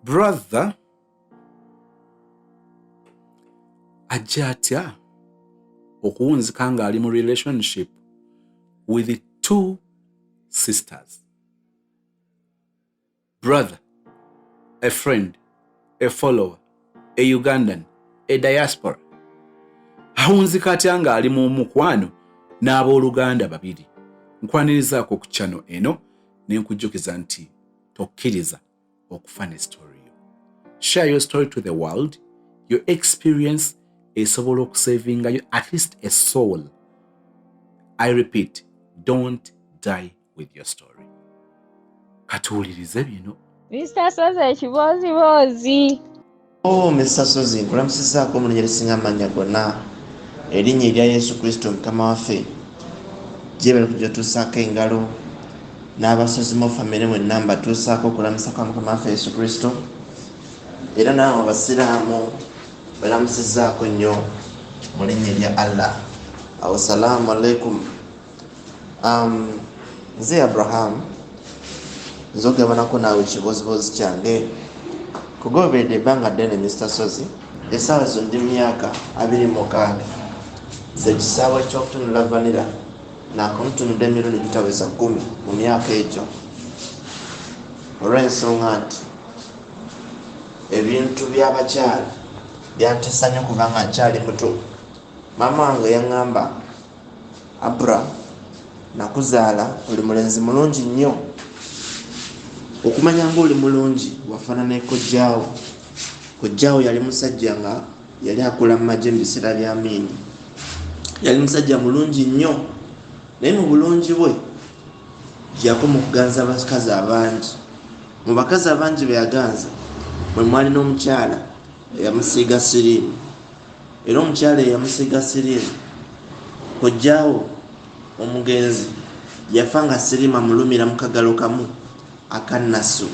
Brother ajja atya okuwunzika ng'ali mu relationship with two sisters? Brother, a friend, a follower, a Ugandan, a diaspora awunzika atya ng'ali mu mukwano n'abooluganda babiri? Nkwanirizaako ku channel eno ne nkujjukiza nti tokkiriza okufa ne story yo. Share your story to the world. Your experience esobola okusavingayo at least a soul. I repeat, don't die with your story. Katuwulirize bino. Mr. Sozi ekibooziboozi. Oh, Mr. Sozi, nkulamusizaako mu linnya erisinga amannya gonna, erinnya erya Yesu Kristo Mukama waffe. Gyebale kujja otuusaako engalo n'abasozi mu famire mwenna, mbatuusaako okulamusa kwa Mukama waffe Yesu Kristo. Era naawe abasiraamu balamusizaako nnyo mu linnya erya Allah. Awo salaamu aleikum. Nze Abraham, nze ogabanako naawe ekibooziboozi kyange kugoberedde ebbanga ddene. Mr Sozi, essaawa zo ndi myaka 26. Nze ekisaawe ky'okutunula vanilla naakamutunudde emirundi gitaweza 10 mu myaka egyo, olw'ensonga nti ebintu by'abakyala byantesa nnyo kubanga nkyali muto. Maama wange yaŋŋamba, "Abra, nakuzaala oli mulenzi mulungi nnyo. Okumanya ngaoli mulungi, wafaanana kojjaawo. Kojjaawo yali musajja nga yali akola mu magye mu biseera bya Amiini. Yali musajja mulungi nnyo, naye mu bulungi bwe yakoma okuganza abakazi abangi. Mu bakazi abangi be yaganza mwe mwali n'omukyala eyamusiiga siriimu. Era omukyala eyamusiiga siriimu, kojjaawo omugenzi yafa nga siriimu amulumira mu kagalo kamu akannasu,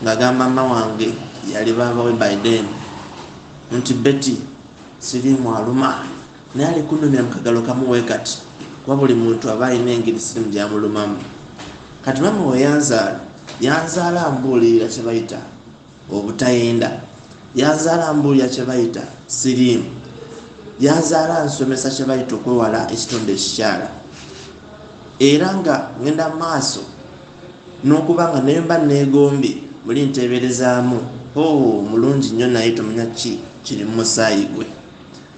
ng'agamba mama wange, yali baaba we by then, nti, 'Betty, siriimu aluma, naye ali kunumira mu kagalo kamu we kati,' kuba buli muntu aba alina engeri siriimu gyamulumamu. Kati maama we yanzaala, yanzaala mbuulirira kye bayita obutayenda, yanzaala mbuulira kye bayita siriimu, yanzaala nsomesa kye bayita okwewala ekitonde ekikyala. Era nga ngenda maaso n'okuba nga naye mba neegombye muli nteeberezaamu, o mulungi nnyo, naye tomanya ki kiri mu musaayi gwe.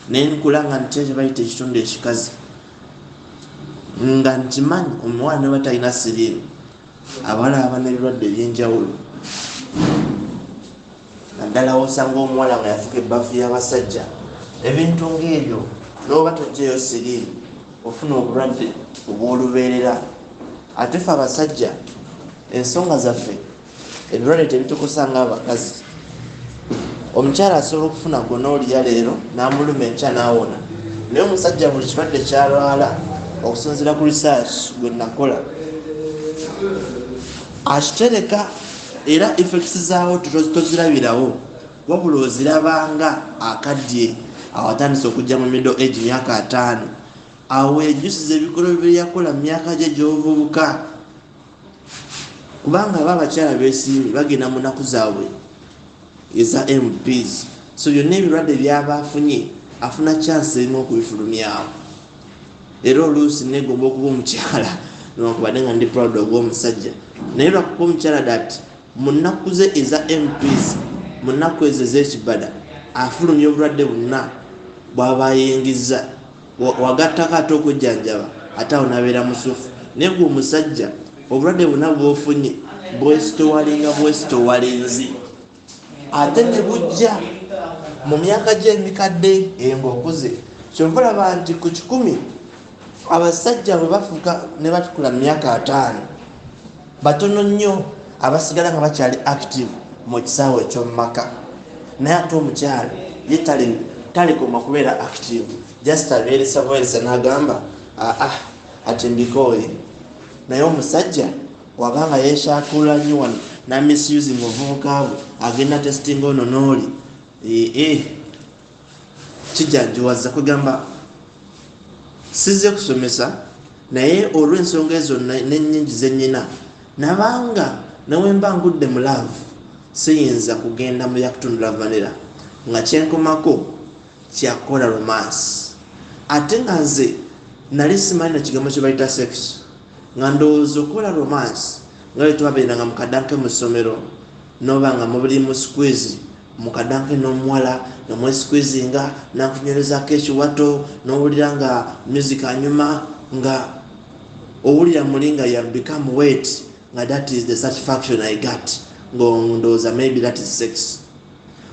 Naye nkula nga ntya kye bayita ekitonde ekikazi, nga nkimanyi omuwala ne batalina siriimu, abawala baba n'ebirwadde ebyenjawulo, naddala wosanga omuwala nga yafuka ebbafu y'abasajja, ebintu ng'ebyo. N'oba tojjaeyo siriimu, ofuna obulwadde obw'olubeerera. Ate fe abasajja, ensonga zaffe, ebirwadde tebitukosa nga abakazi. Omukyala asobola okufuna gonorrhea leero n'amuluma, enkya n'awona, naye omusajja buli kirwadde kyalwala, okusinziira ku research gwe nakola, akitereka era effects zaawo tozirabirawo, wabula ozirabanga akadye awo atandise okujja mu middle age, myaka 50, awo weyejjusiza ebikolwa byeyakola mu myaka gye gy'obuvubuka, kubanga aba abakyala besiimye bagenda mu naku zaabwe eza MPs. So byonna ebirwadde byaba afunye, afuna chance erimu okubifulumyawo. Era oluusi negomba okuba omukyala, newankubadde nga ndi proud okuba omusajja, naye lwakuba omukyala that mu nnaku ze eza MPs, mu nnaku ezo ez'ekibada, afulumya obulwadde bwonna bwaba ayingiza, wagattako ate okwejjanjaba, ate awo nabeera musufu. Naye gwe omusajja, obulwadde bwonna bwofunye bwesitowalinga bwesitowalinzi, ate ne bujja mu myaka gy'emikadde ngaokuze. Kyova olaba nti ku 100 abasajja bwe bafuuka ne batukula mu myaka 50, batono nnyo abasigala nga bakyali active mu kisaawe ekyomumaka. Naye ate omukyala ye talikoma kubeera active, just abeeresa bweresa n'agamba, "Aa, ati mbikooye." Naye omusajja wabanga yeshakuula nnyo wano namisusing obuvubuka bwe, agenda testing ono n'oli, ee kijanjuwaza. Kwegamba sizze kusomesa, naye olw'ensonga ezo n'ennyingi zenyina. Nabanga newemba ngudde mu love, siyinza kugenda mu byakutundula vanilla, nga kyenkomako kyakukola romance. Ate nga nze nali simanyi na kigambo kye bayita sex, nga ndowooza okukola romance nga bwe twabeeranga mu kadanke mu ssomero, noba nga mubiri mu squeeze mu kadanke n'omuwala nga mwesqueezinga, nakunywerezaako ekiwato, n'owulira nga music anyuma, nga owulira muli nga you have become wet, nga that is the satisfaction I got, nga ndowooza maybe that is sex.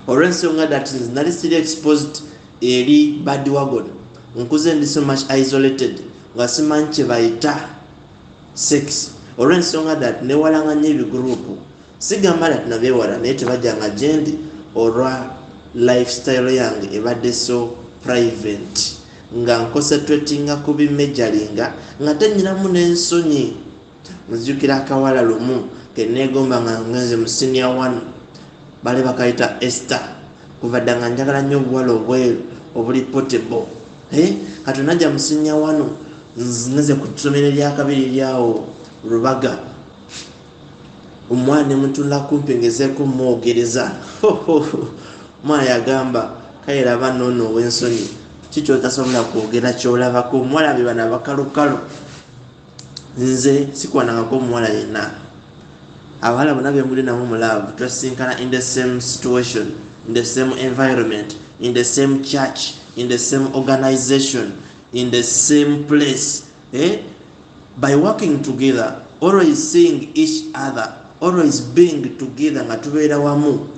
Olw'ensonga that is nali siri exposed eri bandwagon, nkuze ndi so much isolated, nga simanyi kye bayita sex, olw'ensonga that newalanga nnyo ebigurupu. Sigamba that nabeewala, naye tebajjanga gyendi olwa lifestyle yange ebadde so private, nga nconcentratinga ku bimejalinga, nga tenyinamu n'ensonyi. Nzijukira akawala lumu keneegomba nga ngenze mu senior one, bali bakayita Esther. Kuva dda nga njagala nnyo obuwala obweru obuli portable. Kati onajja mu senior one, ngenze ku ssomero eryakabiri eryawo Rubaga, omwana nemutunula kumpi, ngezeeko mwogereza. Omwana yagamba, "Kale raba noono ow'ensonyi, kikyotasobola kwogera kyolabako." Omuwala be bano abakalukalu. Nze sikwanangako omuwala yenna. Abawala bonna bengudde nabo mu love, twasinkana in the same situation, in the same environment, in the same church, in the same organization, in the same place, eh? By working together, always seeing each other, always being together, nga tubeera wamu.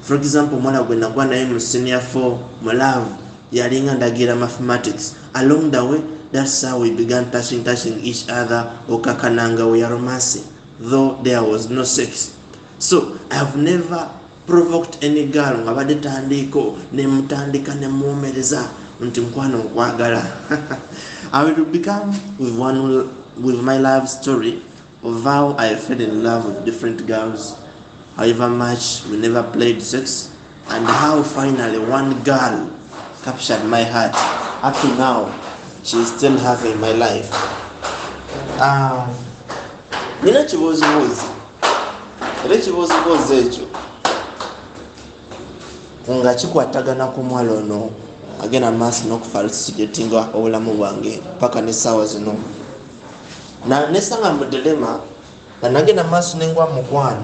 For example, omwana gwe nagwa naye mu senior 4 mu love yalinga ndagira mathematics. Along the way, that's how we began touching each other, okakananga we are romancing, though there was no sex. So I have never provoked any girl nga badde tandiiko nemutandika nemuwomereza nti, "Mukwano, nkwagala." I will become with one with my love story of how I fell in love with different girls, however much we never played sex, and how finally one girl captured my heart. Up to now, she's still having my life. Nina ekibuuzibuuzi, era ekibuuzibuuzi ekyo nga kikwatagana ku muwala ono agenda maaso n'okufacilitatinga obulamu bwange paka n'essaawa zino. Nesanga mu dilemma nga nagenda maaso nengwa mukwano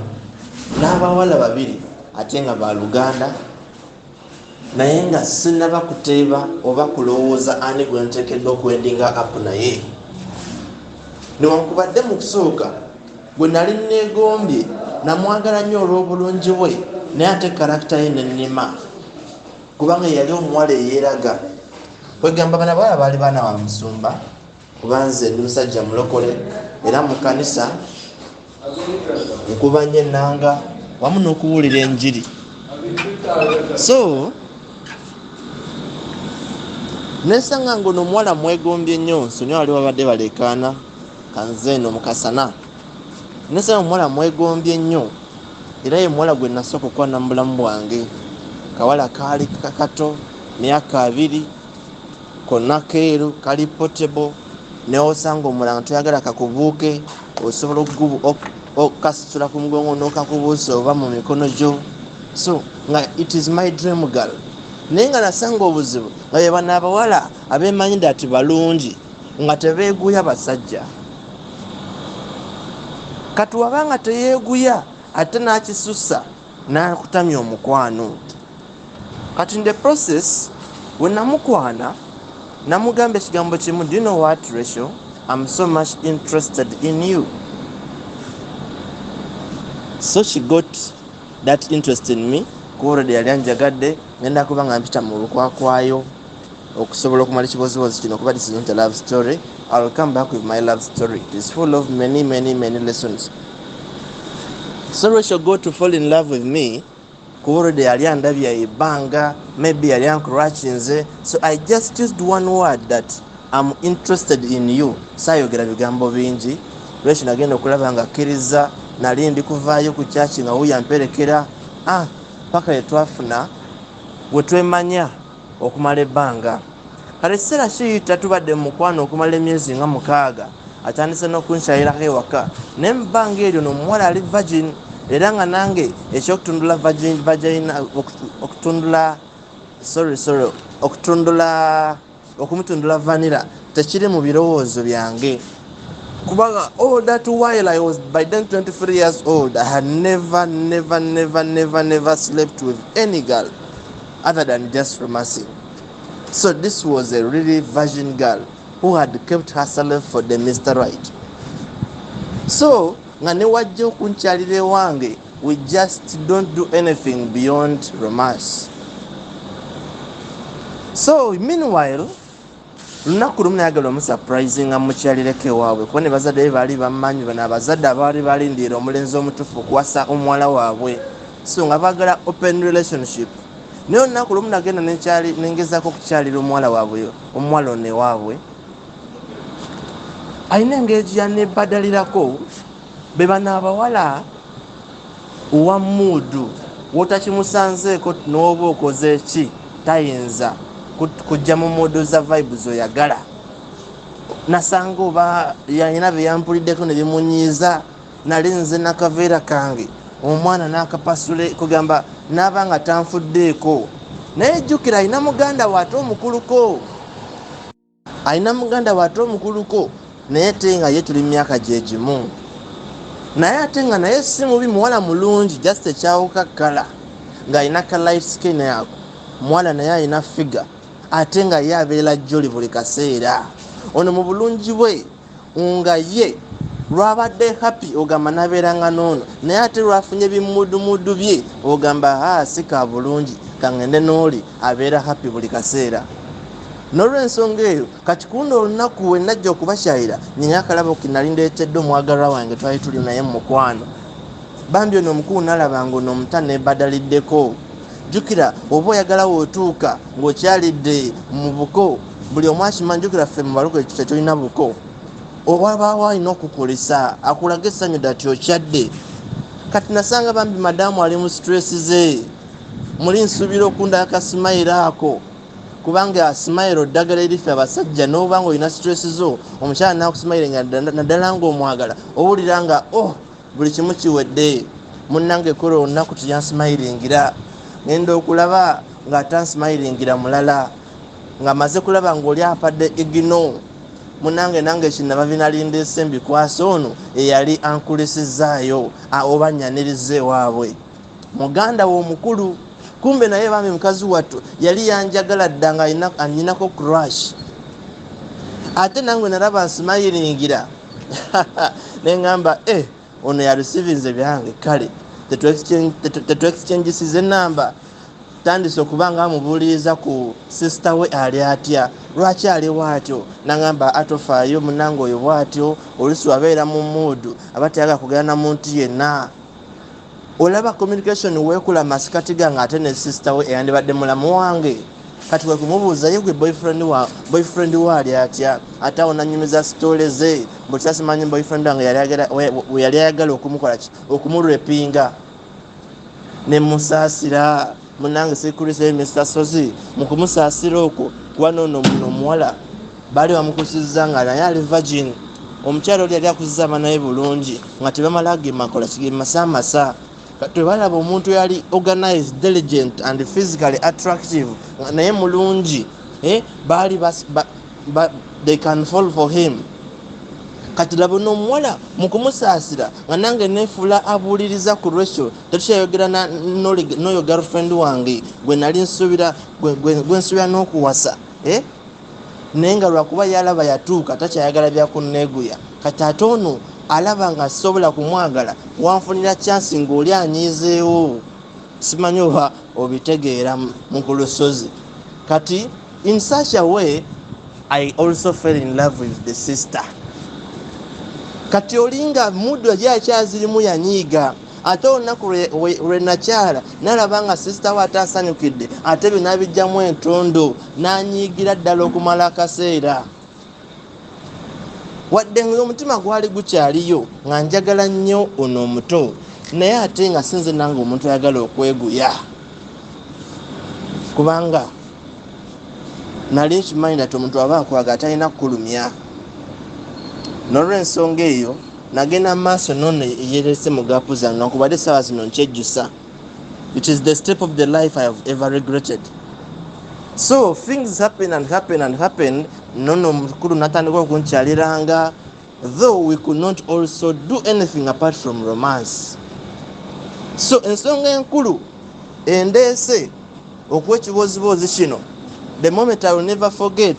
n'abawala babiri, ate nga baluganda, naye nga sinaba kuteeba oba kulowooza ani gwe nteekeddwa okwendinga up. Naye newankubadde mu kusooka gwe nali neegombye namwagala nnyo olw'obulungi bwe, naye ate character ye nenema, kubanga yali omuwala eyeeraga. Kwegamba bana bawala baali baana wa musumba, kuba nze ndi musajja mulokole, era mu kanisa nkuba nnyo ennanga wamu n'okuwulira enjiri. So nesanga nga ono omuwala mwegombye nnyo. Nsonyi wali babadde balekaana kanze eno mukasana. Nesanga omuwala mwegombye nnyo, era ye muwala gwe nasooka okwana mu bulamu bwange. Kawala kaali kakato, myaka 20, konna keeru, kali portable, newosanga omulanga toyagala kakubuuke, osobola okasitula ku mugongo n'okakubuusa oba mu mikono gyo. So nga it is my dream girl, naye nga nasanga obuzibu nga be bano abawala abeemanyidde ati balungi nga tebeeguya basajja. Kati wabanga teyeeguya, ate n'akisusa n'akutamya omukwano. Kati in the process, we namukwana, namugamba ekigambo kimu, "Do you know what, Rachel? I'm so much interested in you." So she got that interest in me, kuba already yali anjagadde. Ngenda kuba nga mpita mu lukwakwayo okusobola okumala ekibozibozi kino, kuba this is not a love story. I will come back with my love story. It is full of many, many, many lessons. So Rachel got to fall in love with me, kuba already yali andabye ebbanga, maybe yali ancrushinze. So I just used one word, that I'm interested in you. Saayogera bigambo bingi. Lwekyo nagenda okulaba nga akkiriza. Nali ndi kuvaayo ku kyaki nga wuyo amperekera, paka yetwafuna wetwemanya okumala ebbanga. Kale ekiseera kiyita, tubadde mu mukwano okumala emyezi nga 6. Atandise n'okunkyalirako ewaka, naye mu bbanga eryo n'omuwala ali virgin, era nga nange ekyokutundula vagina, okutundula, sorry, sorry, okutundula, okumutundula vanilla tekiri mu birowoozo byange, kubanga all that while I was by then 23 years old, I had never, never, never, never, never slept with any girl other than just romancing. So this was a really virgin girl who had kept herself for the Mr. Right. So nga ne wajja okunkyalira ewange, we just don't do anything beyond romance. So meanwhile, lunaku lumu nayagala omusurprisinga, mukyalireko ewaabwe, kuba ne bazadde be baali bammanyi. Bano abazadde abaali balindirira omulenzi omutuufu okuwasa omuwala waabwe, so nga baagala open relationship. Naye olunaku lumu nagenda nengezaako okukyalira omuwala waabwe. Omuwala ono ewaabwe alina engeri gyanebadalirako. Be bano abawala owa mood, wotakimusanzeeko n'oba okoze ki, tayinza kujja mu mood za vibes oyagala. Nasanga oba yalina byeyampuliddeko ne bimunyiiza. Nali nze nakaveera kange, omwana n'akapasule, kugamba n'aba nga tanfuddeeko. Naye jjukira alina muganda we ate omukuluko, alina muganda we ate omukuluko, naye te nga ye tuli mu myaka gye gimu, naye ate nga naye si mubi, muwala mulungi, just ekyawuka kkala, ng'alina ka light skin ako. Muwala naye alina figure, ate nga ye abeera jolly buli kaseera. Ono mu bulungi bwe nga ye lwabadde happy, ogamba nabeeranga noono, naye ate lwafunye bimudumudu bye, ogamba ha, si ka bulungi, kaŋŋende n'oli abeera happy buli kaseera. N'olwensonga eyo, kati kuno olunaku we najja okubakyayira, nyina akalabo ke nali ndeetedde omwagalwa wange, twali tuli naye mu mukwano. Bambi ono omukulu nalaba nga ono omuta nebadaliddeko. Jjukira oba oyagala wootuuka ng'okyalidde mu buko, buli omu akimanyi. Jjukira ffe mu baluko tetulina buko, owabaawo alina okukulisa akulaga essanyu dati okyadde. Kati nasanga bambi madamu ali mu stress ze, muli nsuubira okundaba kasmile ako, kubanga smile ddagala erife abasajja. N'oba nga olina stress zo, omukyala nakusmile nga naddala ngaomwagala, owulira nga oh, buli kimu kiwedde. Munnange kola olunaku tiyansmilingira, ngenda okulaba ng'atansmilingira mulala, nga maze kulaba ng'oli apadde igino. Munange nange kinaba binalindeese mbikwasa ono eyali ankulisizaayo oba nyaniriza ewaabwe, muganda we omukulu. Kumbe naye bambi mukazi wattu yali yanjagala dda, nga anyinako crush. Ate nange nalaba nsmilingira, neŋŋamba e ono yareceivinze byange. Kale tetuexchangisiza enamba, tandise okuba nga amubuuliriza ku sister we, ali atya, lwaki aliwo atyo. Naŋamba atofaayo munange, oyo bwatyo olusi wabeera mu mood, aba tayagala kugenda na muntu yenna. Olaba communication weekula masikati gange, ate ne sister we eyandibadde mulamu wange. Kati kwe kumubuuza, ye gwe boyfriend we ali atya? Ate awo nanyumiza story ze, mbu kyasimanyi boyfriend wange we yali ayagala okumukola ki, okumurapinga. Nemusaasira munange, sekulisa Mr Sozi. Mu kumusaasira okwo, kuba noono muno omuwala baali bamukusizza nga naye ali virgin. Omukyala oli yali akuzizza abaana be bulungi, nga tebamala gemakola kiemasamasa. Kati balaba omuntu yali organized, diligent and physically attractive, nga naye mulungi, baali they can fall for him. Kati laba n'omuwala, mu kumusaasira nga nange nefuula abuuliriza ku lwekyo, tetukyayogera n'oyo girlfriend wange gwe nali nsuubira, gwe nsuubira n'okuwasa, eh? Naye nga lwakuba yalaba yatuuka takyayagala byakunneeguya. Kati ate ono alaba nga sobola kumwagala, wanfunira chance ng'oli anyiizeewo. Simanyi oba obitegeera mukulusozi. Kati in such a way I also fell in love with the sister. Kati olinga mood eri akyazirimu, yanyiiga. Ate olunaku lwe nakyala, nalaba nga sister we ate asanyukidde, ate byo nabijjamu entondo, nanyiigira ddala okumala akaseera. Wadde nga omutima gwali gukyaliyo nga njagala nnyo ono omuto, naye ate nga sinze nange omuntu ayagala okweguya, kubanga nali nkimanyi nti omuntu aba akwagala talina kukulumya. N'olwensonga eyo nagenda mu maaso n'ono eyerese mu gaapu zange, newankubadde essaawa zino nkyejjusa. It is the step of the life I have ever regretted. So things happen and happen and happen. Nono omukulu natandika okunkyaliranga, though we could not also do anything apart from romance. So ensonga enkulu endeese okuwa ekibooziboozi kino, the moment I will never forget,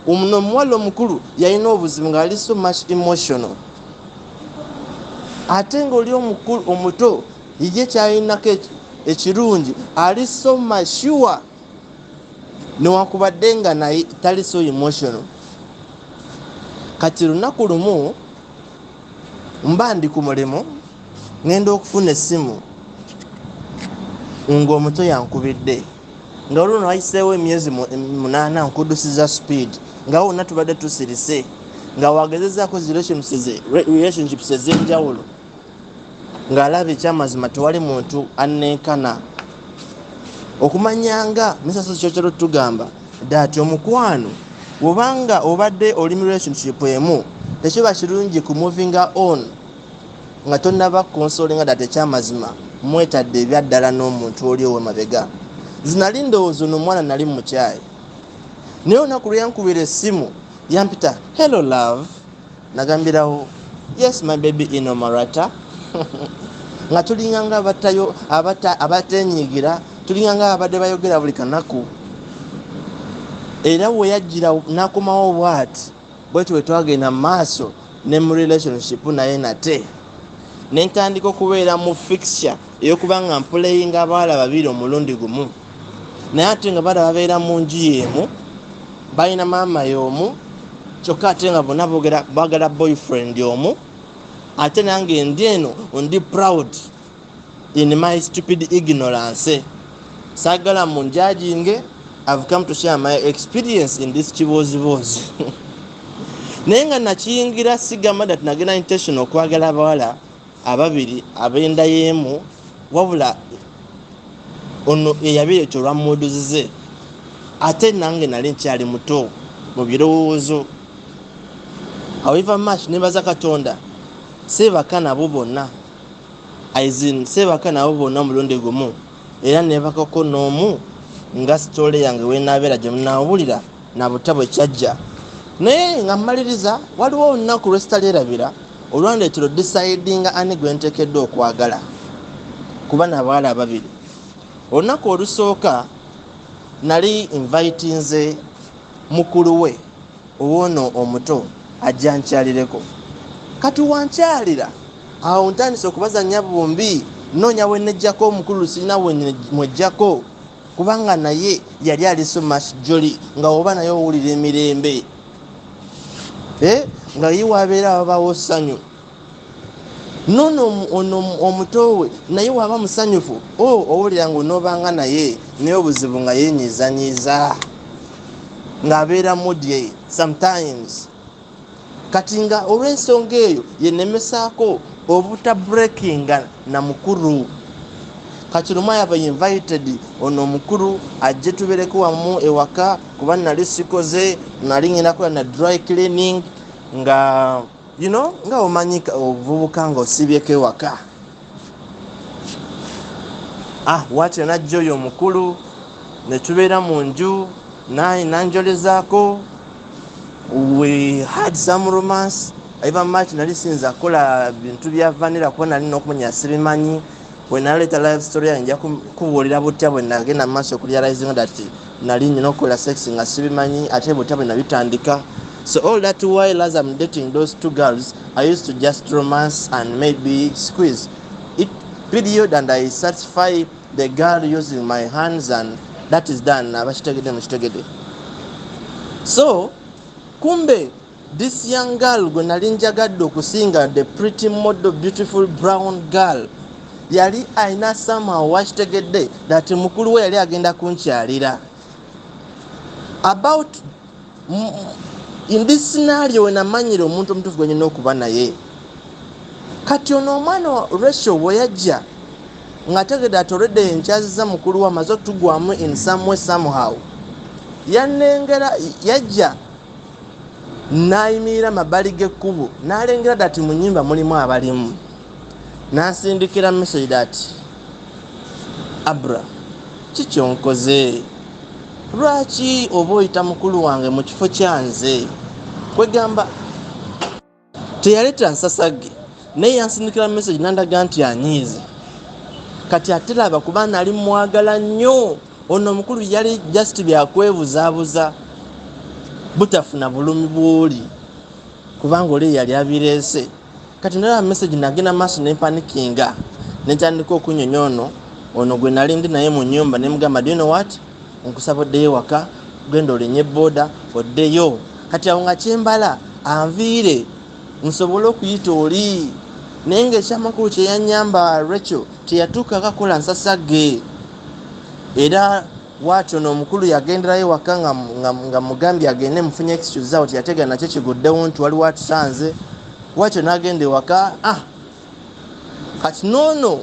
omuno omuwala omukulu yalina obuzibu ng'ali so much emotional, ate ng'oli omukulu omuto ye kyalinako ekirungi, ali so mature, newankubadde nga naye tali so emotional. Kati lunaku lumu mba ndi ku mulimu, ngenda okufuna essimu ng'omuto yankubidde, nga olwo wayiseewo emyezi 8 nkudusiza speed, nga wonna tubadde tusirise, nga wagezezaako relationships ez'enjawulo, ng'alaba ekyamazima tewali muntu annenkana. Okumanyanga misaso kyokyalo tugamba that omukwano, bwobanga obadde oli mu relationship emu, tekiba kirungi ku movinga on nga tonnaba consolinga that ekyamazima mwetadde ebyaddala n'omuntu oli ow'emabega. Zinali ndowooza ono omwana nali mukyayi, naye olunaku lwe yankubira essimu yampita, "Hello love." Nagambirawo, "Yes my baby inomarata." Nga tulinganga abatayo abatenyigira, tulinganga abadde bayogera buli kanaku. Era we yajjira n'akomawo bwati bwetyo, bwe twagenda mu maaso ne mu relationship naye nate nentandika okubeera mu fixture ey'okuba nga mplayinga abawala babiri omulundi gumu, naye ate nga bala babeera mu nju y'emu, balina maama y'omu, kyokka ate nga bonna boogera baagala boyfriend omu. Ate nange ndi eno ndi proud in my stupid ignorance. Saagala munjudginge. I've come to share my experience in this kibooziboozi, naye nga nakiyingira sigamba that nagenda intention okwagala abawala ababiri ab'enda y'emu, wabula ono eyabireeta olwa moods ze, ate nange nali nkyali muto mu birowoozo. However much nebaza Katonda, seebaka nabo bonna, as in seebaka nabo bonna omulundi gumu, era nebakako n'omu nga story yange wenabeera gye munaawulira nabuta bwe kyajja. Naye nga mmaliriza, waliwo olunaku lwesitalyerabira olwandeetera odecidinga ani gwe nteekeddwa okwagala kuba nabawala ababiri. Olunaku olusooka nali invitinze mukulu we owoono omuto ajja nkyalireko. Kati wankyalira awo ntandise okubazanya bombi, noonya wenejjako omukulu, sirina wemwejjako, kubanga naye yali ali so much jolly, nga oba naye owulira emirembe, eh? Nga ye wabeera wabawo ssanyu. Nono ono omuto we naye waba musanyufu, owulira nga onoobanga naye, naye obuzibu nga yenyizanyiza, ng'abeera moody sometimes. Kati nga olw'ensonga eyo yenemesaako obutabreakinga na mukulu. Kati lumu yaba invited ono omukulu ajje tubeereko wamu ewaka, kuba nali sikoze, nali ngenda kola na dry cleaning, nga nga omanyi obuvubuka nga osibyeko ewaka. Ah, watyo najja oyo omukulu netubeera mu nju, nanjolezaako, we had some romance. Even much nali sinza kukola bintu bya vanilla, kuba nali n'okumanya sibimanyi. Bwe naleeta life story yange nja kubuulira butya bwe nagenda mu maaso okurealizinga that nali nyina okukola sex nga sibimanyi, ate butya bwe nabitandika. So all that while as I'm dating those two girls, I used to just romance and maybe squeeze it period, and I satisfy the girl using my hands and that is done. Abakitegedde mukitegedde. So kumbe this young girl gwe nali njagadde okusinga, the pretty model, beautiful brown girl, yali alina somehow wakitegedde that mukulu we yali agenda kunkyalira. About in this scenario, wenamanyira omuntu omutuufu gwe nyina okuba naye. Kati ono omwana Rachel bwe yajja ng'ategedde ati already nkyaziza mukulu we, amaze otugwamu in some way somehow, yanengera yajja. N'ayimirira mabbali g'ekkubo n'alengera that mu nnyumba mulimu abalimu, n'asindikira message that, "Abra, kikyonkoze, lwaki oba oyita mukulu wange mu kifo kyanze?" Kwegamba teyaleeta nsasage, naye yansindikira message nandaga nti anyiize. Kati ate laba, kuba nali mwagala nnyo ono omukulu, yali just byakwebuzaabuza butafuna bulumi bwoli, kubanga oli yali abireese. Kati nalaba message, nagenda maaso nempanikinga, nentandika okunyonya ono gwe nali ndi naye mu nyumba. Nemugamba, "Do you know what? Nkusaba oddeyo waka, genda olinye boda oddeyo." Kati awo nga kyembala anviire nsobole okuyita oli, naye nga ekyamakulu kyeyanyamba, Rachel teyatuukako akola nsasage. Era bwatyo nomukulu yagenderayo waka nga mugambye agende mufunye excuse awo, teyategera nakyo kiguddewo nti waliwo atusanze. Bwatyo n'agenda ewaka. Ah, kati noono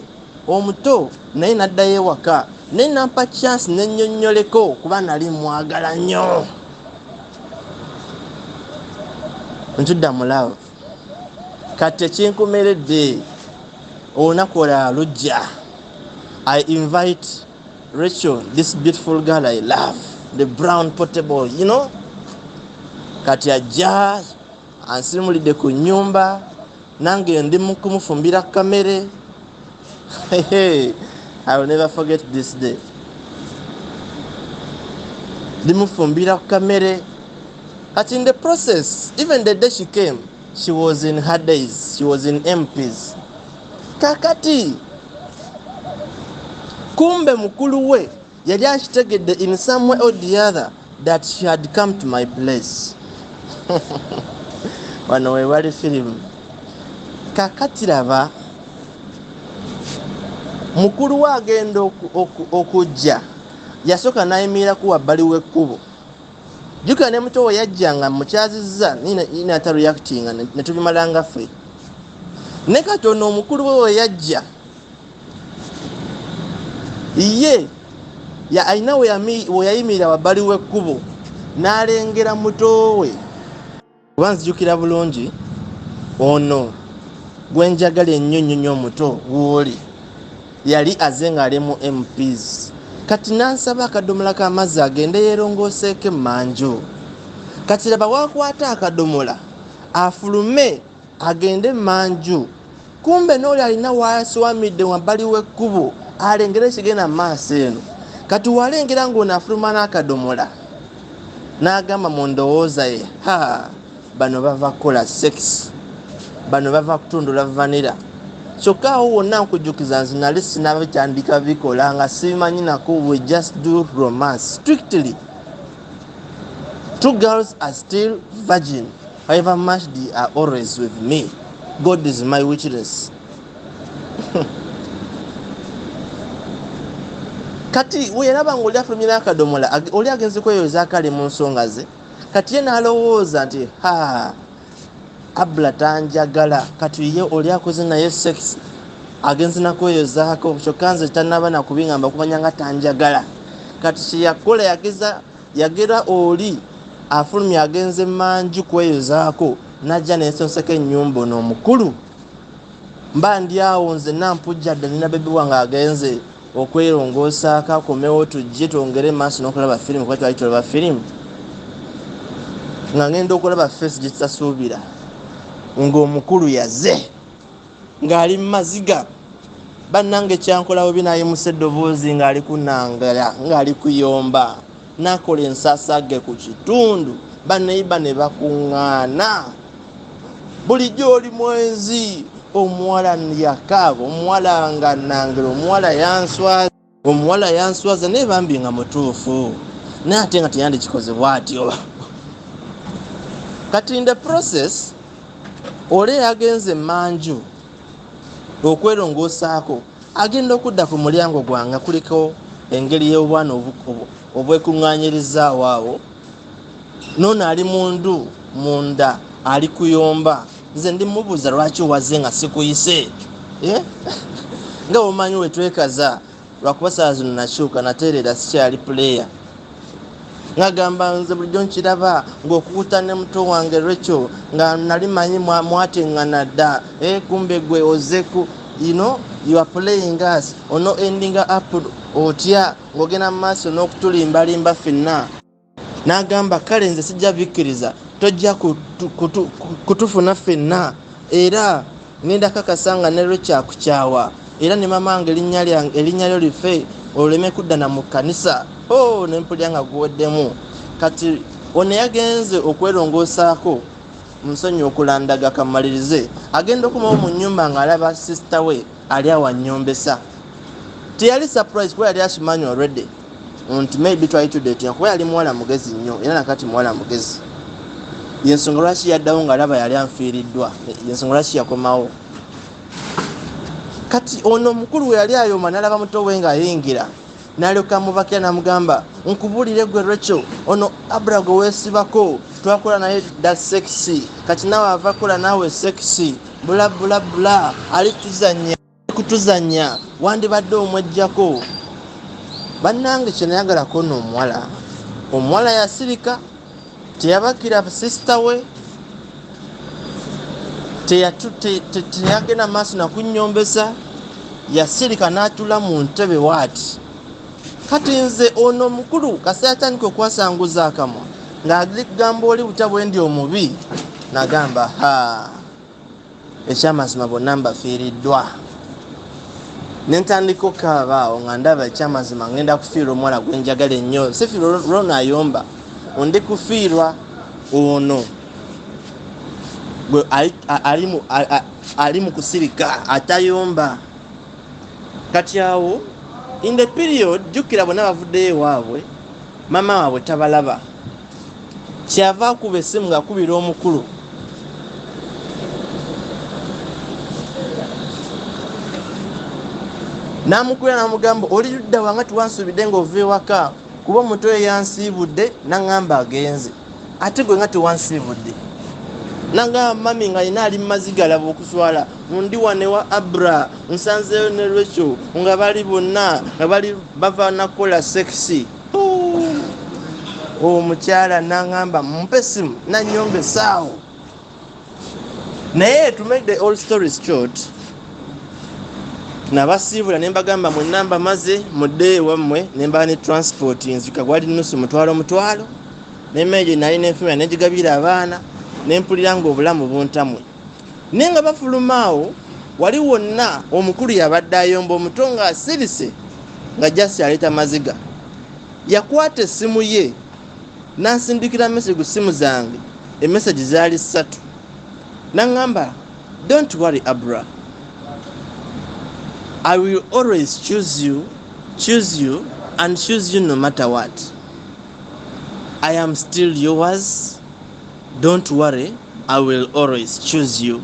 omuto naye n'addayo ewaka, naye nampa chance nennyonnyoleko, kuba nali mwagala nnyo. Ntudda mu love. Kati ekinkomeredde, olunaku olala lujja, I invite Rachel, this beautiful girl I love, the brown portable. Kati ajja ansimulidde ku nyumba, nange ndi mu kumufumbira kamere. I will never forget this day. Ndimufumbira kamere. Kati in the process, even the day she came, she was in her days, she was in MPs. Kakati kumbe mukulu we yali akitegedde in some way or the other that she had come to my place. Wano wewali firimu. Kakati laba, mukulu we agenda okujja, yasooka n'ayimiriraku wabbali w'ekkubo. Jjukira ne muto we yajja nga mukyazizza nata reactinga, ne tubimalanga ffe. Ne kati ono omukulu we we yajja, ye alina we yayimirira wabbali w'ekkubo n'alengera muto we. Kuba nzijukira bulungi, ono gwenjagala ennyo nnyo nnyo, omuto wooli, yali aze ng'ali mu MPs. Kati nansaba akadomola k'amazzi agende yeerongooseeko emmanju. Kati laba, wakwata akadomola afulume agende emmanju, kumbe n'oli alina waswamidde wabbali w'ekkubo alengere ekigenda mu maaso eno. Kati walengera ng'ono afuluma n'akadomola, n'agamba mu ndowooza ye, "Ha, bano bava kukola sex, bano bava kutundula vanilla." Kyokka awo wonna nkujjukiza, nze nali sinabitandika bikola, nga simanyi nako. We just do romance strictly. Two girls are still virgin, however much they are always with me. God is my witness. Kati weyalaba nga oli afulumira akadomola, oli agenze kweyozaako, ali mu nsonga ze. Kati ye n'alowooza nti, "Ha, Abula tanjagala. Kati ye oli akoze naye sex, agenze nakweyozaako, kyokka nze tanaba nakubingamba kumanya nga tanjagala." Kati kyeyakola, yageza yagera oli afulumya agenze manju kweyozaako, najja nensonseka ennyumba. Ono omukulu, mba ndi awo nze nampujja dda, nina baby wange agenze okwerongoosaako, akomewo tujje twongere maaso n'okulaba firimu, kuba twali tulaba firimu. Nga ngenda okulaba face gye tutasuubira, ng'omukulu yaze ng'ali mu maziga. Bannange, kyankola bubi. Nayimusa eddoboozi ng'ali kunangala, ng'ali kuyomba, n'akola ensasage ku kitundu. Baneiba ne bakuŋŋaana, "Bulijjo oli mwenzi." Omuwala yakaaba, omuwala nga nangera, omuwala yanswaza, omuwala yanswaza. Naye bambi nga mutuufu, naye ate nga teyandikikoze bwatyo. Kati in the process, oli yagenze emanju okwerongoosaako, agenda okudda ku mulyango gwange, kuliko engeri y'obwana obwekuŋŋanyirizaawo awo. Noono ali mundu munda ali kuyomba. Nze ndi mubuuza, "Lwaki waze nga sikuyise?" Eh? Nga bwomanyi wetwekaza, lwakuba saa zino nakyuka natereera, sikyali player. Ng'agamba nze bulijjo nkiraba ng'okukuta ne muto wange Rachel nga nali manyi mwateŋŋana dda, kumbe gwe ozeku, you know, you are playing us, ono ending up otya ng'ogenda mu maaso n'okutulimbalimba ffenna. N'agamba kale nze sijja bikkiriza, tojja kutufuna ffenna, era ngenda kakasa nga ne Rachel akukyawa, era ne mama wange erinnya lyo life oleme kudda na mu kkanisa. Oh, ne mpulira nga guweddemu. Kati ono yagenze okwerongoosaako, nsonyi okulandaga kamalirize, agenda okumawo mu nnyumba ng'alaba sister we ali awo annyombesa. Teyali surprise kuba yali akimanyi already nti maybe twali tudatinga, kuba yali muwala mugezi nnyo, era nakati muwala mugezi. Yensonga lwaki yaddawo ng'alaba yali anfiiriddwa, yensonga lwaki yakomawo. Kati ono omukulu we yali ayomba n'alaba muto we ng'ayingira, n'alyoka amubakira n'amugamba, nkubuulire gwe Rachel, ono Abra gwe weesibako twakola naye dda sexy, kati naawe ava kola naawe sexy, bula bula bula, ali tuzannya kutuzannya, wandibadde omwejjako. Bannange kye nayagalako ono omuwala, omuwala yasirika, teyabakira sister we, teyagenda maaso nakunyombesa, yasirika n'atula mu ntebe waati. Kati nze ono omukulu kasita yatandika okwasanguza akamwa ng'ali kugamba oli butya bwe ndi omubi, nagamba ha, ekyamazima bonna mbafiiriddwa. Ne ntandika okukaaba awo nga ndaba ekyamazima ngenda kufiirwa omuwala gwe njagala ennyo, sifiirwa lwono ayomba, ndi kufiirwa ono gwe ali mu kusirika atayomba. Kati awo in the period, jjukira bonna bavuddeyo ewaabwe, maama waabwe tabalaba, kyava akuba essimu ng'akubira omukulu. N'amukubira n'amugamba oli ludda wa nga tewansuubidde ng'ova ewaka, kuba omuto eyansiibudde n'aŋŋamba agenze, ate gwe nga tewansiibudde. Nagamba mami nga yina ali mumaziga alaba okuswala, ndi wano ewa Abra nsanzeeyo ne Rachel nga bali bonna nga bali bava nakukola sexy. Omukyala n'aŋŋamba mumpe essimu nannyomba essaawo. Naye to make the all stories short, nabasiibula ne mbagamba mwenna mbamaze mudde ewammwe, ne mbaa ne transport nzika gwali nusu mutwalo mutwalo, n'emmere gye nali nenfumira ne ngigabira abaana, ne mpulira ng'obulamu buntamwe. Naye nga bafuluma awo wali wonna omukulu yabadde ayomba, omuto ng'asirise nga just aleeta maziga. Yakwata essimu ye n'ansindikira message ku ssimu zange, emessage zaali 3, n'aŋŋamba don't worry Abra, I will always choose you, choose you and choose you no matter what. I am still yours, don't worry, I will always choose you.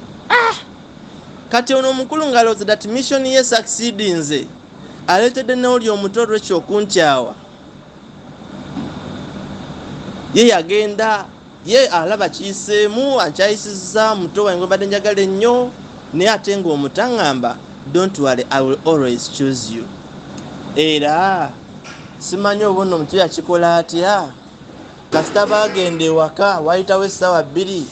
Kati ono omukulu ng'alowooza that mission ye succeedinze, aleetedde n'oli omuto Rachel okunkyawa. Ye yagenda ye alaba kiyiseemu, akyayisizza muto wange gwe mbadde njagala ennyo, naye ate ng'omuto aŋŋamba don't worry, I will always choose you. Era simanyi oba ono omuto yakikola atya, kasita baagenda ewaka wayitawo essaawa 2,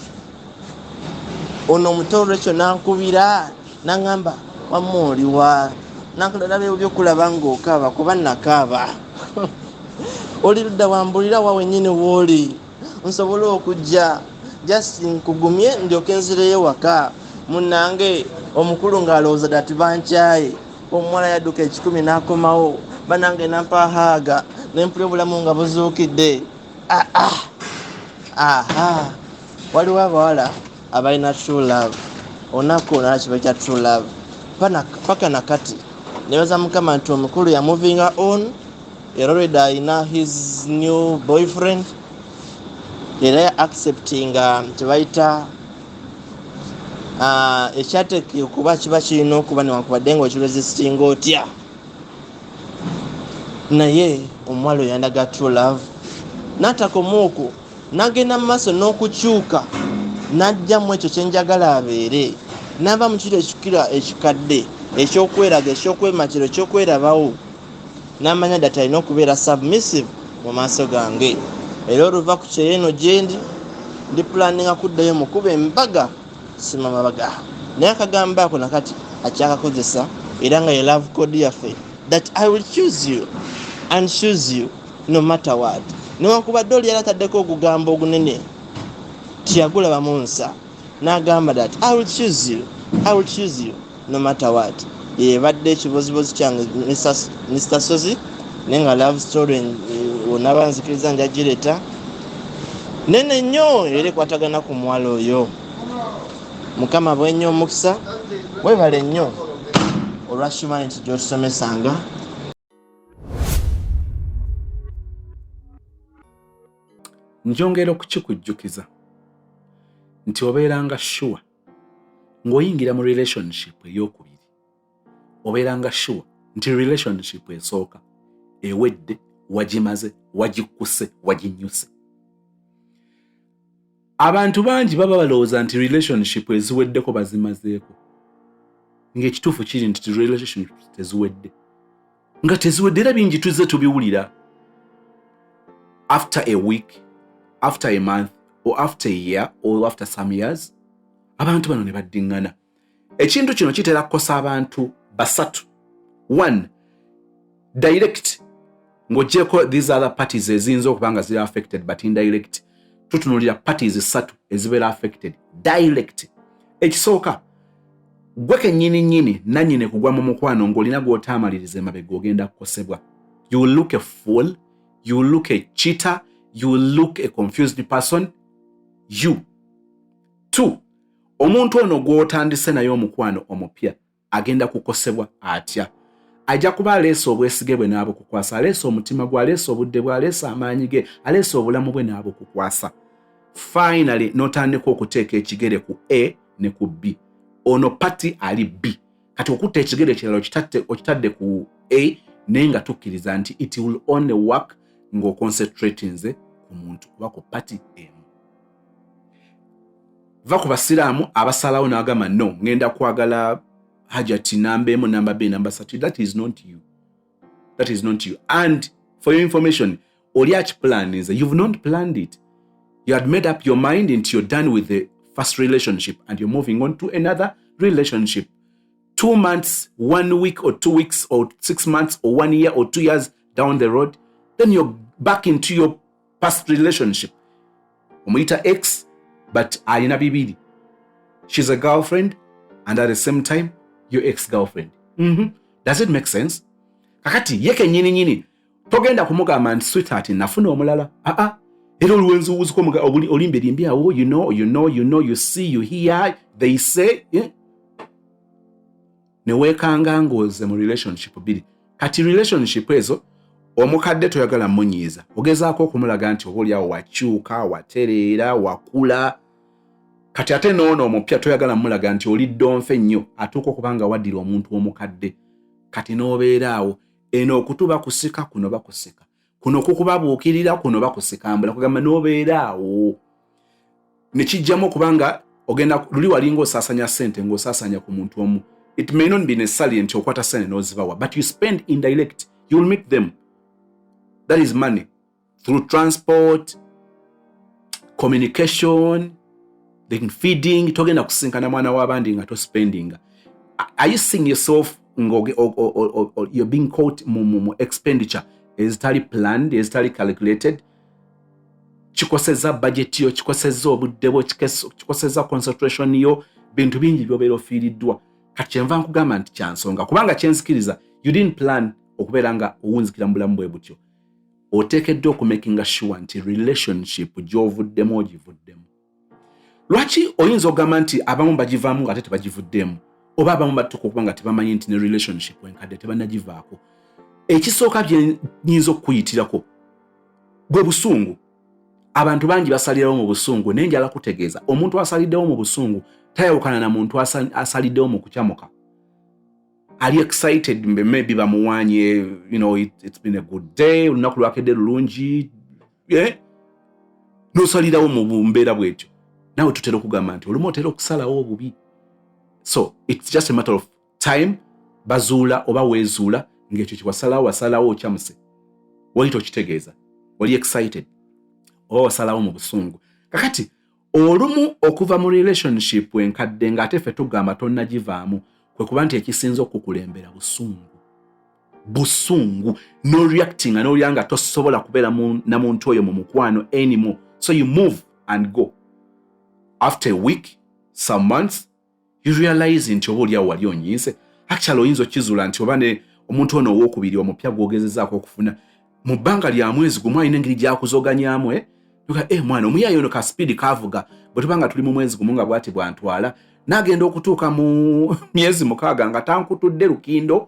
ono omuto Rachel n'ankubira n'aŋŋamba wamma oliwa, nakulaba ebyokulaba ng'okaaba kuba nakaaba, oli ludda wambulira wa wennyini w'oli nsobole okujja just nkugumye ndyoke nzireyo waka. Munnange omukulu ng'alowooza that bankyaye, omuwala yadduka 1,000 n'akomawo, bannange nampa haaga ne mpulira obulamu nga buzuukidde. Aha, waliwo abawala abalina true love, olunaku olwo kiba kya true love paka nakati. Nebaza Mukama nti omukulu ya movinga on, era already alina his new boyfriend, era ya acceptinga kyebayita ekyateeka okuba kiba kirina okuba, newankubadde nga okiresistinga otya. Naye omuwala oyo yandaga true love, n'atakoma okwo, n'agenda mu maaso n'okukyuka n'ajjamu ekyo kye njagala abeere, n'ava mu kiro ekikira ekikadde ekyokweraga, ekyokwemakiro, ekyokwerabawo, n'amanya that alina okubeera submissive mu maaso gange. Era oluva ku kyeyo eno gyendi ndi pulaninga kuddayo mukuba embaga sima mabaga, naye akagambo ako nakati akyakakozesa, era nga ye love code yaffe that I will choose you and choose you no matter what. Newankubadde oli yali ataddeko ogugambo ogunene teyagulabamu nsa, n'agamba that I will choose you, I will choose you no matter what. Yebadde ekibozibozi kyange Mr Sozi, naye nga love story wonaba nzikiriza njagireta nene nnyo era ekwatagana ku muwala oyo. Mukama bwennyo omukisa, webale nnyo olwa humanity gyotusomesanga. Njongera okukikujjukiza nti obeeranga sure ng'oyingira mu relationship ey'okubiri, obeeranga sure nti relationship esooka ewedde, wagimaze, wagikkuse, waginyuse. Abantu bangi baba balowooza nti relationship eziweddeko bazimazeeko, ng'ekituufu kiri nti relationship teziwedde, nga teziwedde. Era bingi tuzze tubiwulira, after a week, after a month, or after a year, or after some years, abantu bano ne baddiŋŋana. Ekintu kino kitera kukosa abantu basatu. One, direct, ng'ogyeko these other parties eziyinza okuba nga ziri affected, but indirect, tutunulira parties ssatu ezibeera affected direct. Ekisooka, gwe kennyini nnyini nannyini kugwa mu mukwano ng'olina gw'otaamaliriza emabega, ogenda kukosebwa. You will look a fool, you will look a cheater, you will look a confused person. You two, omuntu ono gw'otandise naye omukwano omupya agenda kukosebwa atya? Ajja kuba aleese obwesige bwe n'abukukwasa, aleese omutima gwe, aleese obudde bwe, aleese amaanyi ge, aleese obulamu bwe n'abukukwasa. Finally n'otandika okuteeka ekigere ku A ne ku B. Ono party ali B, kati okutta ekigere ekirala okitadde ku A, naye nga tukkiriza nti it will only work ng'oconcentratinze ku muntu oba ku party emu. Va ku basiraamu abasalawo n'agamba, "No, ngenda kwagala Hajati namba emu, namba b, namba satu." That is not you, that is not you. And for your information, oli akiplaninze, you've not planned it. You had made up your mind nti you're done with the first relationship and you're moving on to another relationship. 2 months, one week or 2 weeks or 6 months or one year or 2 years down the road, then you're back into your past relationship. Omuyita ex, but alina bibiri. She's a girlfriend and at the same time your ex girlfriend. Does it make sense? Kakati ye kenyini nyini togenda kumugamba nti, "Sweetheart, nafuna omulala." Aa, era oluwenziwuziko olimberimbi awo. You know, you know, you know, you see, you hear, they say, yeah? Neweekanga ng'oze mu relationship bbiri. Kati relationship ezo, omukadde toyagala munyiiza, ogezaako okumulaga nti oba oliawo wakyuka, watereera, wakula. Kati ate noono omupya toyagala mulaga nti oli ddonfe nnyo, atuuka okuba nga waddira omuntu omukadde. Kati n'obeera awo, eno okutu bakusika, kuno bakusika, kuno kukubabuukirira, kuno bakusikambula, kugamba n'obeera awo nekijjamu okubanga ogenda luli walinga osaasanya ssente ng'osaasanya ku muntu omu. It may not be necessarily nti okwata ssente n'ozibawa, but you spend indirect. You will meet them, that is money through transport, communication, then feeding. Togenda kusinkana mwana w'abandi nga tospendinga. Are you seeing yourself you're being caught mu expenditure ezitali planned, ezitali calculated? Kikoseza budget yo, kikoseza obudde bwo, kikoseza concentration yo, bintu bingi byobeera ofiiriddwa. Kati kyenva nkugamba nti kyansonga, kubanga kyenzikiriza you didn't plan okubeera nga owunzikira mu bulamu bwe butyo. Oteekeddwa okumakinga sure nti relationship gy'ovuddemu ogivuddemu. Lwaki oyinza okugamba nti abamu bagivaamu nga ate tebagivuddeemu, oba abamu batuuka okuba nga tebamanyi nti ne relationship enkadde tebannagivaako? Ekisooka byenyinza okukuyitirako bwe busungu. Abantu bangi basalirawo mu busungu, naye njala kutegeeza, omuntu asaliddewo mu busungu tayawukana na muntu asaliddewo mu kukyamuka. Ali excited, maybe bamuwanye, it's been a good day, olunaku lwakedde lulungi, yeah? Nosalirawo mu mbeera bwetyo. Naawe tutera okugamba nti olumu otera okusalawo obubi. So it's just a matter of time, bazuula oba weezuula ng'ekyo kyewasalawo wasalawo okyamuse, wali tokitegeeza, wali excited. Oba wasalawo mu busungu. Kakati olumu okuva mu relationship enkadde, ng'ate ffe tugamba tonnagivaamu, kwe kuba nti ekisinza okukulembera busungu, busungu noreactinga nolya nga tosobola kubeera na muntu oyo mu mukwano anymore. So you move and go. After a week, some months, you realize nti oba oliawo wali onyiize. Actually, oyinza okkizuula nti oba ne omuntu ono owokubiri omupya gwogezezaako okufuna mu bbanga lya mwezi gumu alina engeri gyakuzoganyamu, eh? Eh, mwana omuyayi ono ka speed kavuga. Bwe tuba nga tuli mu mwezi gumu nga bwati bwantwala, n'agenda okutuuka mu myezi 6 nga tankutudde lukindo,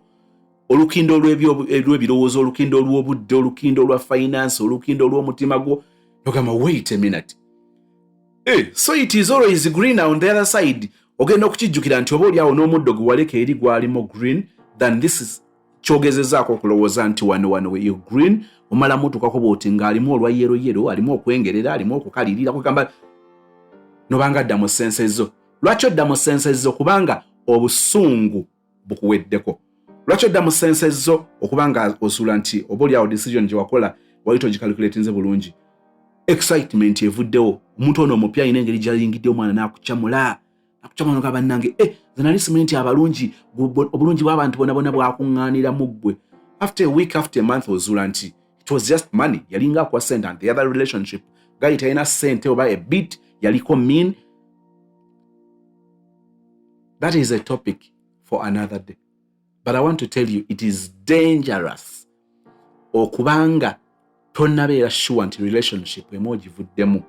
olukindo olw'ebirowoozo, olukindo olw'obudde, olukindo olwa finance, olukindo olw'omutima gwo, nogamba, "Wait a minute, hey, so it is always green on the other side." Ogenda okukijjukira nti oba oliawo n'omuddo gwe waleka eri gwalimu green than this is kyogezezaako okulowooza nti wano wano yo green. Omala mutukako bwoti ng'alimu olwa yellow yellow, alimu okwengerera, alimu okukalirira, kwegamba nobanga dda mu senses zo. Lwaki odda mu senses zo? Kubanga obusungu bukuweddeko. Lwaki odda mu senses zo? Okubanga osuula nti oba oliawo decision gye wakola wali togicalculatinze bulungi. Excitement evuddewo. Omuntu ono omupya alina engeri gyayingidde, omwana n'akukyamula, akukyamula, nga bannange, eh, nze nali simanyi nti abalungi, obulungi bw'abantu bonna bonna bwakuŋŋaanira mu ggwe. After a week, after a month, ozuula nti it was just money. Yalinga akuwa sente, and the other relationship guy talina sente oba a bit yaliko mean. That is a topic for another day, but I want to tell you it is dangerous okubanga tonnabeera sure nti relationship emu ogivuddemu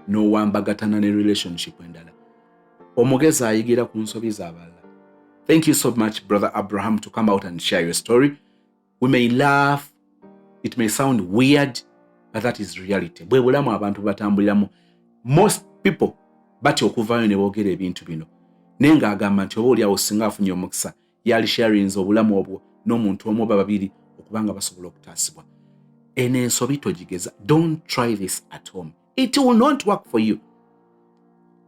n'owambagatana ne relationship endala. Omugezi ayigira ku nsobi z'abalala. Thank you so much, Brother Abraham, to come out and share your story. We may laugh, it may sound weird, but that is reality. Bwe bulamu abantu batambuliramu. Most people batya okuvaayo ne boogera ebintu bino, naye ng'agamba nti oba oliawo singa afunye omukisa yali sharinze obulamu obwo n'omuntu omu oba babiri okubanga basobola okutaasibwa. Eno ensobi togigeza. Don't try this at home, it will not work for you.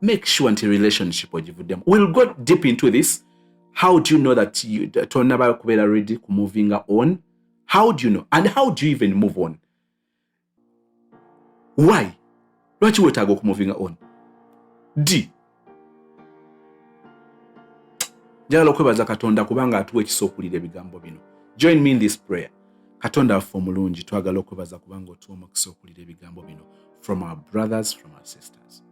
Make sure nti relationship ogivuddemu. We'll go deep into this. How do you know that you tonnaba kubeera ready ku moving on? How do you know, and how do you even move on? Why? Lwaki weetaaga okumovinga on? D njagala okwebaza Katonda kubanga atuwa ekisa okuwulira ebigambo bino. Join me in this prayer. Katonda waffe omulungi, twagala okwebaza kubanga otuwa omukisa okuwulira ebigambo bino from our brothers, from our sisters.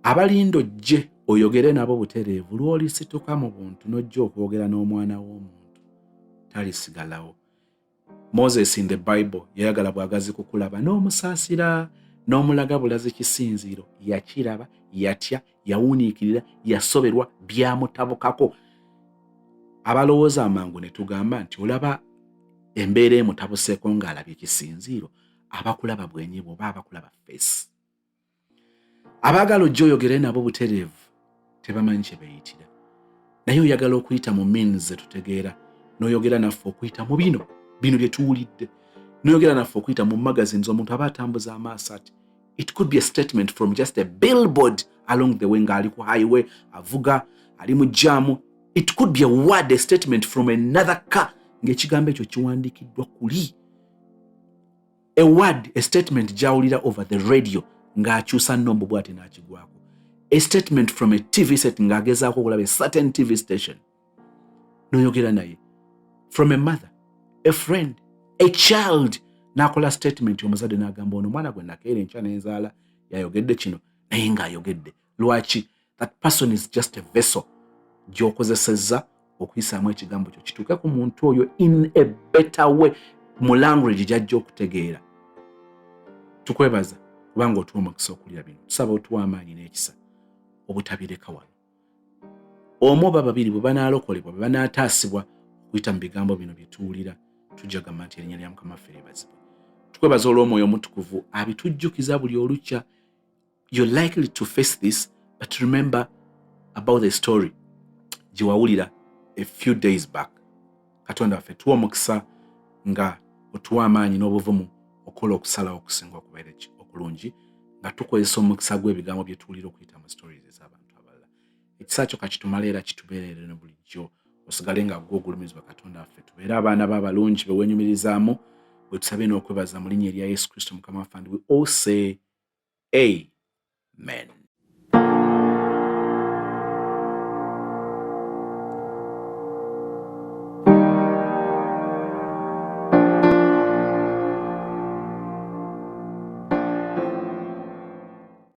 Abalinda ojje oyogere nabo butereevu, lw'olisituka mu buntu n'ojja okwogera n'omwana w'omuntu, talisigalawo. Moses in the Bible yayagala bwagazi kukulaba n'omusaasira n'omulaga bulazi kisinziiro. Yakiraba, yatya, yawuniikirira, yasoberwa, byamutabukako. Abalowooza amangu ne tugamba nti olaba embeera emutabuseeko ng'alabye ekisinziiro. Abakulaba bwenyi bwoba abakulaba face, abaagala ojja oyogere nabo butereevu tebamanyi kye beeyitira, naye oyagala okuyita mu means zetutegeera n'oyogera naffe okuyita mu bino bino bye tuwulidde, n'oyogera naffe okuyita mu magazines. Omuntu aba atambuza amaaso ati, it could be a statement from just a billboard along the way, ng'ali ku highway avuga, ali mu jam. It could be a word, a statement from another car, ng'ekigambo ekyo kiwandiikiddwa kuli. A word, a statement gy'awulira over the radio ng'akyusa nombo bw'ati n'akigwako. A statement from a TV set ng'agezaako okulaba a certain TV station, n'oyogera naye. From a mother, a friend, a child n'akola statement, omuzadde n'agamba, "Ono omwana gwe nakeera enkya n'enzaala yayogedde kino," naye ng'ayogedde. Lwaki? That person is just a vessel gy'okozesezza okuyisaamu ekigambo kyo kituuke ku muntu oyo in a better way, mu language gy'ajja okutegeera. Tukwebaza kubanga otuwa omukisa okulira bino. Tusaba otuwa amaanyi n'ekisa obutabireka wano. Omu oba babiri bwe banaalokolebwa, bwe banaataasibwa okuyita mu bigambo bino bye tuwulira, tujja gamba nti erinnya lya Mukama waffe lyebazibwe. Tukwebaza olw'Omwoyo Omutukuvu abitujjukiza buli olukya. You're likely to face this, but remember about the story gye wawulira a few days back. Katonda waffe, tuwa omukisa nga otuwa amaanyi n'obuvumu okukola okusalawo okusinga okubeera okulungi, nga tukozesa omukisa gw'ebigambo bye tuwulira okuyita mu stories ez'abantu abalala. Ekisa kyo kakitumala era kitubeerere ne bulijjo, osigale nga gwe ogulumizibwa. Katonda waffe, tubeere abaana b'abalungi be weenyumirizaamu. Bwe tusabye n'okwebaza mu linnya erya Yesu Kristo Mukama waffe, and we all say amen.